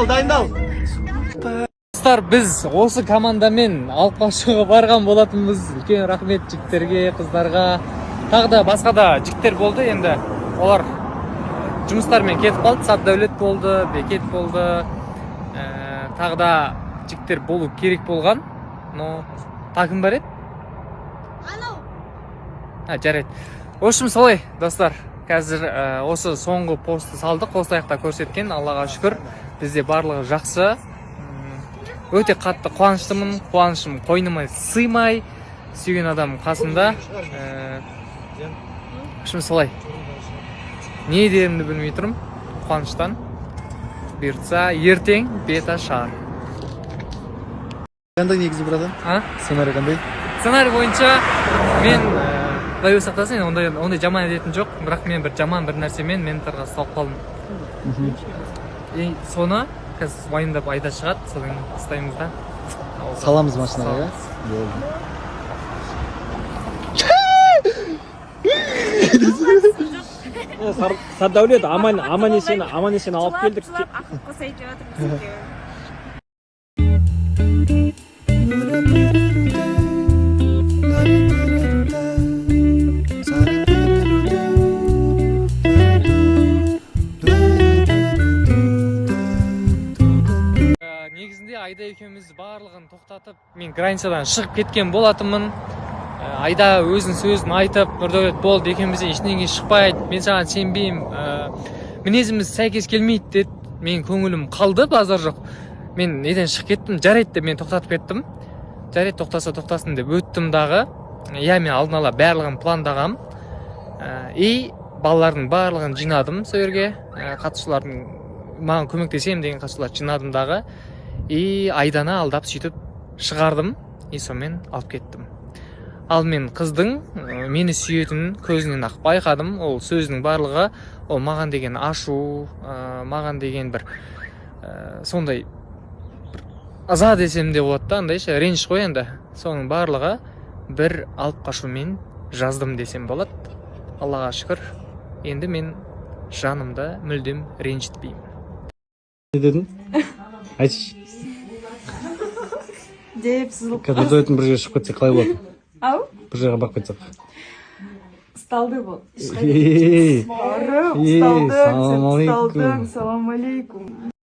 Дайындал, дайындал. Достар, біз осы командамен алып қашуға барған болатынбыз. Үлкен рахмет жігіттерге, қыздарға. Тағы да басқа да жігіттер болды енді, олар жұмыстармен кетіп қалды. Сәтдәулет болды, Бекет болды, тағы да жігіттер болу керек болған, но тағы кім бар еді? А, жарайды. В общем, солай, достар. Қазір осы соңғы постты салдық, осы аяқта көрсеткен. Аллаға шүкір, бізде барлығы жақсы. Өте қатты қуаныштымын, қуанышым қойныма сыймай, сүйген адам қасымда. В общем, солай, не дерімді білмей тұрмын қуаныштан. Бұйыртса, ертең беташар. Қандай негізі, братан? А? Сценарий қандай? Сценарий бойынша мен, құдай өзі сақтасын енді, ондай жаман әдетім жоқ, бірақ мен бір жаман бір нәрсемен менторға ұсталып қалдым. И соны қазір уайымдап, Айда шығады, содан кейін ұстаймыз да ауылға. Саламыз машинаға, иә? Саламыз. Болды. Сәрдәулет, аман аман есен, аман есен алып келдік. Жылап, ақыл қосайын деп жатырмыз екеуі. Негізінде Айда екеуміз барлығын тоқтатып, мен границадан шығып кеткен болатынмын. Айда өзінің сөзін айтып: «Нұрдәулет, болды, екеумізден ештеңе шықпайды, мен саған сенбеймін, мінезіміз сәйкес келмейді», — деді. Мен көңілім қалды, базар жоқ. Мен неден шығып кеттім, жарайды деп мен тоқтатып кеттім. Жарайды, тоқтаса тоқтасын деп өттім дағы. Иә, мен алдын ала барлығын пландағам. И балалардың барлығын жинадым сол жерге, қатысушылардың, маған көмектесемін деген қатысушыларды жинадым дағы, и Айданы алдап, сөйтіп шығардым, и сонымен алып кеттім. Ал мен қыздың мені сүйетінін көзінен ақ байқадым. Ол сөзінің барлығы ол маған деген ашу, маған деген бір сондай бір ыза десем де болады да, андай ше, реніш қой енді. Соның барлығы бір алып қашумен жаздым десем болады. Аллаға шүкір, енді мен жанымды мүлдем ренжітпеймін. Не дедің, айтшы. Деп сызылып. Қазір Нұрдәулеттің бір жерге шығып кетсе, қалай болады? Ау. Бір жерге барып кетсек. Ұсталды бұл. Ей. Барып Ей, ұсталдың сен. Салам алейкум. Ұсталдың, салам алейкум.